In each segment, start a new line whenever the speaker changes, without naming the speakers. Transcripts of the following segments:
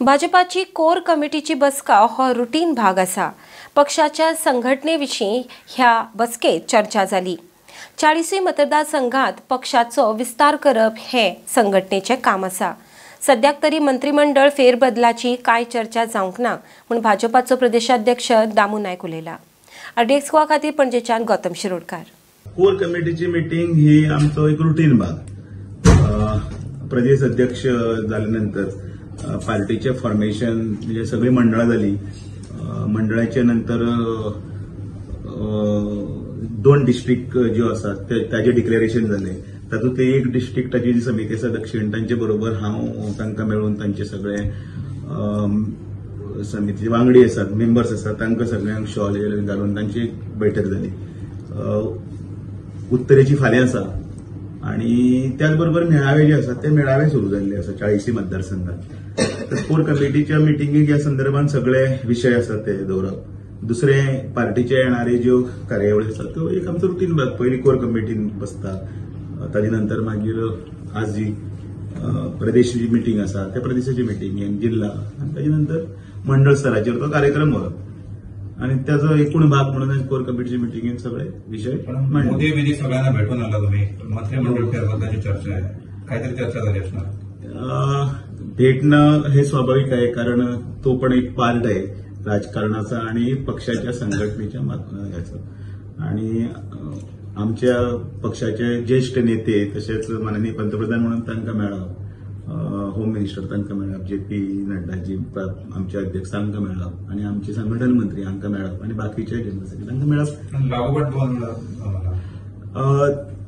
भाजपाची कोर कमिटीची बसका हो रुटीन भाग आसा. पक्षाच्या संघटने विशीं ह्या बसकेत चर्चा जाली. 40 मतदारसंघात पक्षाचो विस्तार करप हे संघटनेचे काम आसा. सद्याक तरी मंत्रिमंडळ फेरबदलाची काय चर्चा जावंक ना म्हूण भाजपाचो प्रदेशाध्यक्ष दामू नायक उलयला. आरडीएक्स गोवा खातीर पणजेच्यान गौतम शिरोडकार.
कोर कमिटीची मिटींग ही आमचो एक रुटीन भाग. प्रदेश अध्यक्ष जाल्या नंतर पार्टीचे फॉर्मेशन म्हणजे सगळी मंडळां जाली. मंडळाचे नंतर 2 डिस्ट्रिक्ट ज्यो आसात ताजे डिक्लेरेशन जाले. तातूंत एक डिस्ट्रिक्टाची जी समिती आसा दक्षिण, तांचे बरोबर हांव तांकां मेळून तांचे सगळे समितीचे वांगडी आसात, मेंबर्स आसात, तांकां सगळ्यांक शॉल घालून तांची बैठक जाली. उत्तरेची फाल्यां आसा आणि त्याच बरोबर मेळावे जे आसात ते मेळावे सुरू जाल्ले आसा 40 मतदारसंघात. तर कोर कमिटीच्या मिटिंगेक ह्या संदर्भात सगळे विशय आसात ते दवरप. दुसरे पार्टीचे येणारे ज्यो कार्यावळी आसात त्यो एक आमचो रुटीन भाग. पयली कोर कमिटीन बसता, ताजे नंतर मागीर आज जी प्रदेशाची मिटींग आसा त्या प्रदेशाची मिटींग, जिल्हा आनी ताजे नंतर मंडळ स्तराचेर तो कार्यक्रम व्हरप आणि त्याचा एकूण भाग म्हणून कोर कमिटीच्या मिटिंगेत सगळे विषय मांडले.
मोदी विधी सगळ्यांना भेटून आला तुम्ही, मंत्रिमंडळ फेरबदलाची चर्चा आहे, काहीतरी चर्चा झाली असणार.
भेटणं हे स्वाभाविक आहे, कारण तो पण एक पार्ट आहे राजकारणाचा आणि पक्षाच्या संघटनेच्या ह्याचा. आणि आमच्या पक्षाचे ज्येष्ठ नेते तशेंच माननीय पंतप्रधान म्हणून तांकां मेळप, होम मिनिस्टर तांकां मेळप, जे पी नड्डाजी आमचे अध्यक्ष तांकां मेळप आणि आमचे संघटन मंत्री हांकां मेळप आणि बाकीचे जनरल सेक्रेटरी तांकां मेळप.
लागोपाठ 2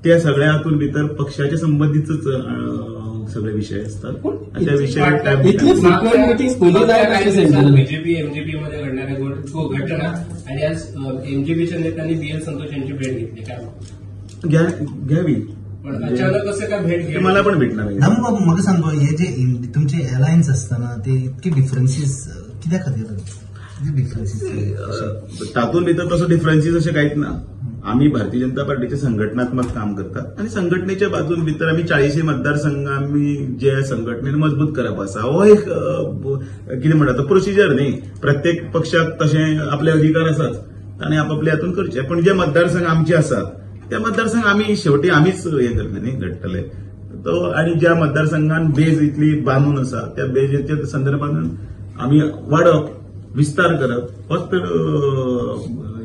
त्या सगळ्या हातून भितर पक्षाच्या संबंदीतच सगळे विषय असतात. त्या विषय
बीजेपी एमजीपी मध्ये घडणाऱ्या घटना आणि आज एमजीपीच्या नेत्यांनी बी एल संतोष यांची भेट घेतली, काय
घ्यावी
पण अचानक कसं काय भेट घ्यावी?
मला पण भेटणार.
दामू बाबू म्हाका सांग, हे जे तुमचे अलायन्स असताना ते इतके डिफरन्सीस कित्या खातीर? डिफरन्सीस
तातूंत भितर तसो डिफरन्सीस अशें कांयच ना. आम्ही भारतीय जनता पार्टीचे संघटनात्मक काम करतात आणि संघटनेच्या बाजून भितर आम्ही 40 मतदारसंघ आम्ही जे संघटनेन मजबूत करप आसा हो एक कितें म्हणटा तो प्रोसिजर न्ही. प्रत्येक पक्षाक तशें आपले अधिकार आसात ताणें आपापले हातून करचे, पण जे मतदारसंघ आमचे आसात त्या मतदारसंघ आमी शेवटी आमीच हे करतले न्ही, घडटले तो. आणि ज्या मतदारसंघान बेज इतली बांदून आसा त्या बेजेच्या संदर्भान आमी वाडप, विस्तार करप होच तर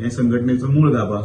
हे संघटनेचो मूळ गाभा.